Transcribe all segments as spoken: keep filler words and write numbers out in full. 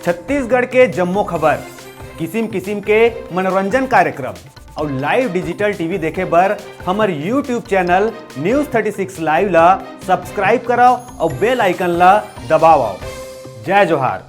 छत्तीसगढ़ के जम्मो खबर, किसिम किसिम के मनोरंजन कार्यक्रम अउ live digital T V देखे बर हमर YouTube channel News thirty six Live ला subscribe करव अउ bell icon ला दबावव। जय जोहार।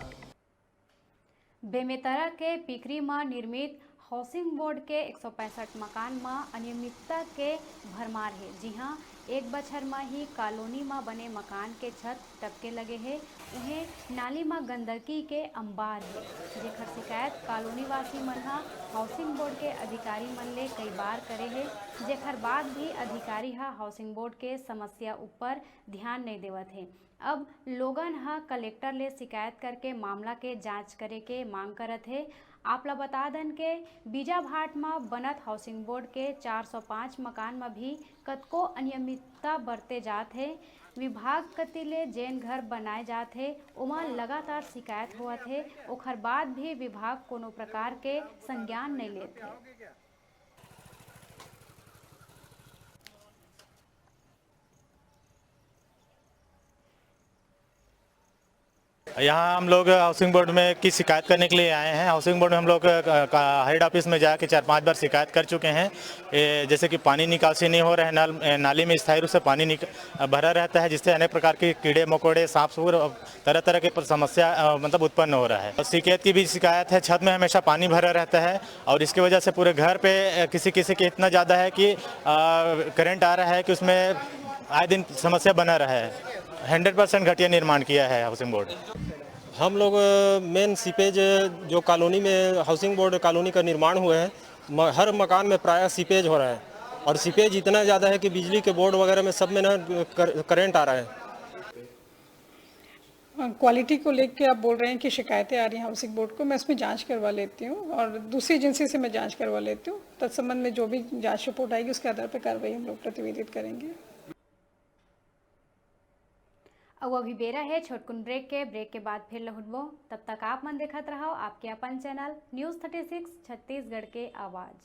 बेमेतरा के पिखरी म निर्मित हाउसिंग बोर्ड के एक सौ पैंसठ मकान म अनियमितता के भरमार हे, जिहां एक बछर म ही कॉलोनी म बने मकान के छत टपके लगे हे। उहें, नाली म गंदगी के अंबार हे, जेखर शिकायत कॉलोनी वासी मन ह हाउसिंग बोर्ड के अधिकारी मन ले कई बार करे हे, जेखर बाद भी अधिकारी ह हाउसिंग बोर्ड के समस्या ऊपर ध्यान नइ देवत हे। अब लोगन ह कलेक्टर ले शिकायत करके मामला के जांच करे के मांग करत हे। आप ल बता दन के बीजाभाट म बनत हाउसिंग बोर्ड के चार सौ पाँच मकान म भी कतको अनियमितता बरते जात हे। विभाग कति ले जेन घर बनाए जात हे, ओमा लगातार शिकायत होवत हे, ओखर बाद भी विभाग कोनो प्रकार के संज्ञान नइ लेत हे। यहाँ हम लोग हाउसिंग बोर्ड में की शिकायत करने के लिए आए हैं। हाउसिंग बोर्ड में हम लोग, अ, का-, हेड ऑफिस में जाके चार पांच बार शिकायत कर चुके हैं। ये जैसे कि पानी निकासी नहीं हो रहा है, नल, ए, नाली में स्थायी रूप से पानी निक-, अ, भरा रहता है, जिससे अनेक प्रकार के कीड़े मकोड़े, सांप सूर और तरह तरह के प-, समस्या, अ, मतलब उत्पन्न हो रहा है। और शिकायत की भी शिकायत है, छत में हमेशा पानी भरा रहता है और इसकी वजह से पूरे घर पे, अ, किसी किसी के इतना ज़्यादा है कि, अ, करंट आ रहा है कि उसमें आए दिन समस्या बना रहा है। हंड्रेड परसेंट घटिया निर्माण किया है हाउसिंग बोर्ड। हम लोग, अ, मेन सीपेज, जो कॉलोनी में हाउसिंग बोर्ड कॉलोनी का निर्माण हुआ है, म-, हर मकान में प्रायः सीपेज हो रहा है और सीपेज इतना ज़्यादा है कि बिजली के बोर्ड वगैरह में सब में ना कर-, करंट आ रहा है। हाँ, क्वालिटी को लेके आप बोल रहे हैं कि शिकायतें आ रही हैं हाउसिंग बोर्ड को, मैं इसमें जांच करवा लेती हूँ और दूसरी एजेंसी से मैं जांच करवा लेती हूँ। तत्संबंध में जो भी जांच रिपोर्ट आएगी, उसके आधार पर कार्रवाई हम लोग प्रतिवेदित करेंगे। अउ अभी बेरा है छोटकुन ब्रेक के। ब्रेक के बाद फिर लहुटबो। तब तक आप मन देखत रहव आपके अपन channel news thirty six Chhattisgarh के आवाज़।